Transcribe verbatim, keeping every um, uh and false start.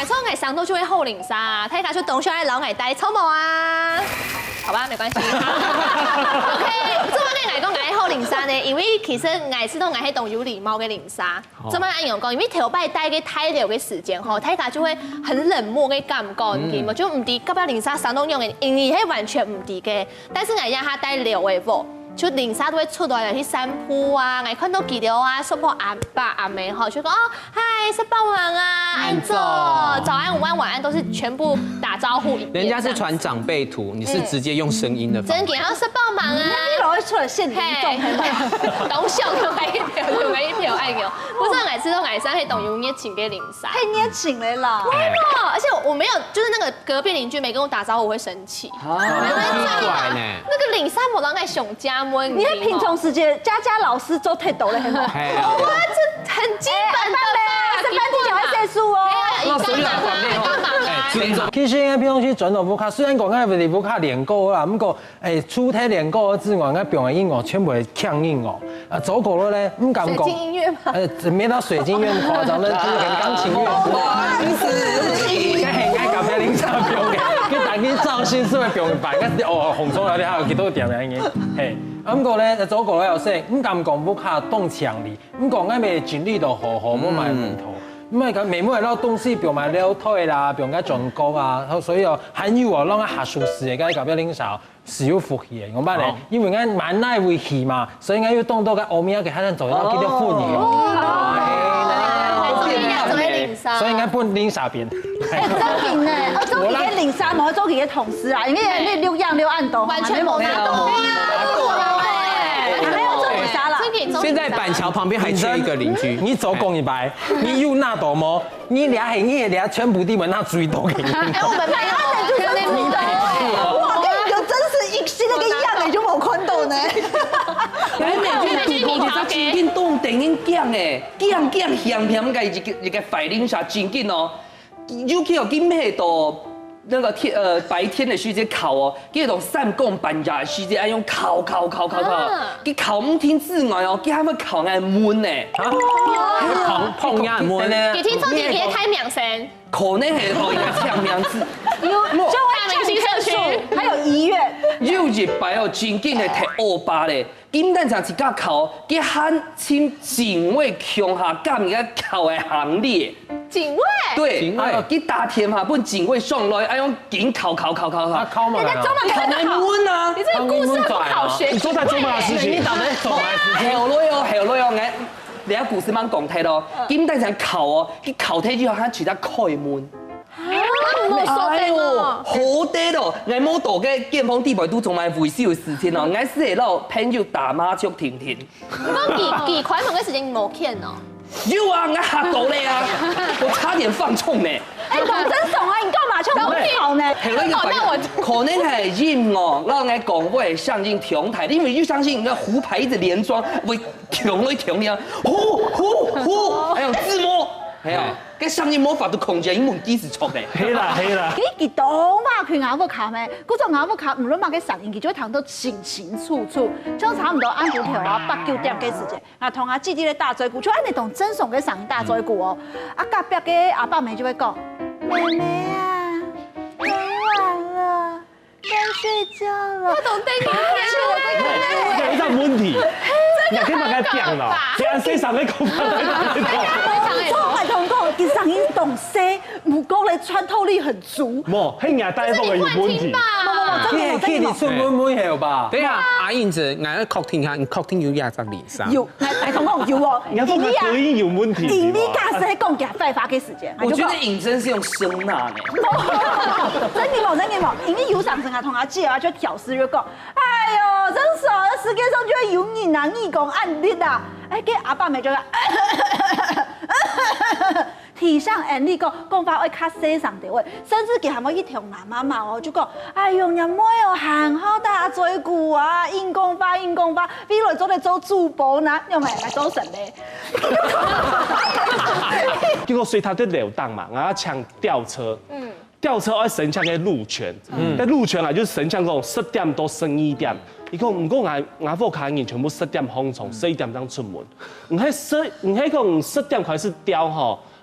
所以𠊎生到就會好鄰舍啊，大家就當想愛摎𠊎戴草帽啊。好吧，沒關係。OK，做麼个𠊎講𠊎好鄰舍呢？因為其實𠊎知道𠊎係當有禮貌个鄰舍。做麼个恁樣講？因為頭擺戴个大樓个時間吼，大家就會很冷漠个感覺，你知無？就毋知隔壁鄰舍生到仰个，因為係完全毋知个。但是𠊎這下戴樓个屋，就鄰舍都會出來去散步啊，𠊎看到佢兜啊，叔婆阿爸阿姆吼，就講哦，嗨，食飽吂啊，恁早，早安、午安、晚安，都是全部打招呼一遍。人家是傳長輩圖，你是直接用聲音的方式。真的，然後食飽吂啊，你老是出來現靈動，嘿，東秀有來一條，有來一條，哎呦，不是，𠊎知道𠊎生係當有熱情个鄰舍。太熱情了啦。哦，而且我沒有，就是那個隔壁鄰居沒跟我打招呼，我會生氣。啊，奇怪呢。那個鄰舍無人愛上家門，你看平常時節，佳佳老師做太多了，很好。哎呀，哇，這很基本的吧？哎，上班之前要洗手哦。哎呀，你幫忙啊，幫忙啊。哎，尊重。其實應該平常時轉到屋下，雖然講𠊎離屋下遠過啦，毋過誒，除忒遠過之外，𠊎放个音樂全部係輕音樂。啊，走過路咧，毋敢講。水晶音樂嗎？呃，沒到水晶音樂那麼誇張，那就是很鋼琴樂。該很愛搞別人唱表演，跟打給造型是會表演吧？應該是哦，紅中了，你還有幾多點的音？嘿，啊，毋過咧，走過路有說，毋敢講屋下當強烈，毋過𠊎每整理到好好，無買問題。因為講每每到東西，比如買料退啦，比如講轉工啊，所以哦，還有哦，讓他下舒適的，該搞別人少。 是有福氣个，講白咧，因為𠊎滿哪位去嘛，所以𠊎有當多个歐米亞給他人走，然後給他福利哦。還做一樣做一鄰舍。所以應該不能鄰舍邊。哎，真的呢，哦，做佢个鄰舍，無做佢个同事啊，因為你六樣六案都完全無拿到。還要做鄰舍啦。現在板橋旁邊還缺一個鄰居，你走過一擺，你有拿到無？ 你倆係你倈全部地方那最多个。哎，我們沒有，我跟你講，真是一心那個樣的就無看到呢。哎，你就堵過一隻真緊當得人驚誒，驚驚險險个一個一個壞鄰舍真緊哦。尤其哦，今下到那個天呃白天的時節烤哦，這種三更半夜的時節，愛用烤烤烤烤烤，佢烤毋停之外哦，佢還會烤𠊎門呢。碰碰呀門。佢聽說你別太名聲。 可能係哦，一個強名字。有，就會降天數，還有遺願。有一擺哦，真緊个忒惡霸咧，金蛋想自家烤，佢還請警衛共下加入个烤个行列。警衛？對，警衛佢打電話分警衛上來，哎用緊烤烤烤烤烤。他敲門啊，烤來門啊！你這個故事很好學習。你做在做麼个事情？你打算做麼个事情？後來哦，後來哦，哎，你个故事慢講忒咯。金蛋想烤哦，佢烤忒之後，佢自家開門。啊，無鎖定哦。好得咯，𠊎無到个健康地位都做麼个維修个事情哦，𠊎係會摎朋友打麻雀定定。那你，你開門个時間你無見哦？有啊，𠊎嚇到咧啊，我差點放衝呢。哎，講真爽啊，你幹嘛就不好呢？還有一個反應，可能係音樂，讓𠊎講話聲音挺大，因為又相信你个胡牌一直連裝，會挺來挺去啊，呼呼呼，還有字幕，還有，該聲音無法度控制，因為機子錯咧。係啦係啦。佢佢當嘛去𠊎屋下咩？故所𠊎屋下無論麼个聲音，佢就會聽到清清楚楚，就差毋多暗晡頭啊八九點个時間。啊，同阿姊姊咧打嘴鼓，就恁呢當正常个聲音打嘴鼓哦。啊，隔壁个阿伯姆就會講：妹妹啊，很晚了，該睡覺了。懂對你。有一個問題，你可以把它講了，這樣誰上來講？我同你講，佢聲音當細，毋過咧穿透力很足。無，係你戴个有問題。吧？真的真的你出門門係有吧？對啊，阿英子，𠊎確定下，你確定有這隻鄰舍？有，來來同我講有哦，你看這個隔音有問題。因為假使係講佢壞話个時間，我覺得尹真是用聲呐呢。真的無，真的無，因為有上次啊，同阿姊啊，就挑事就講，哎喲，真是哦，世界上就會有人啊，耳公恁利啊，哎，个阿伯姆就會，提醒俺你講，講話愛較細聲點喂，甚至佢還會一條男媽媽哦，就講，哎喲，若妹哦，還好打嘴鼓啊，硬講話，硬講話，未來做得做主播呢，你有沒有來做神嘞？結果所以佢就留等嘛，然後請吊車，嗯，吊車愛申請个路權，嗯，該路權啊，就申請講十點到十二點。佢講，毋過𠊎𠊎屋下人全部十點䟘床，十一點正出門。毋係十，毋係講十點開始吊吼，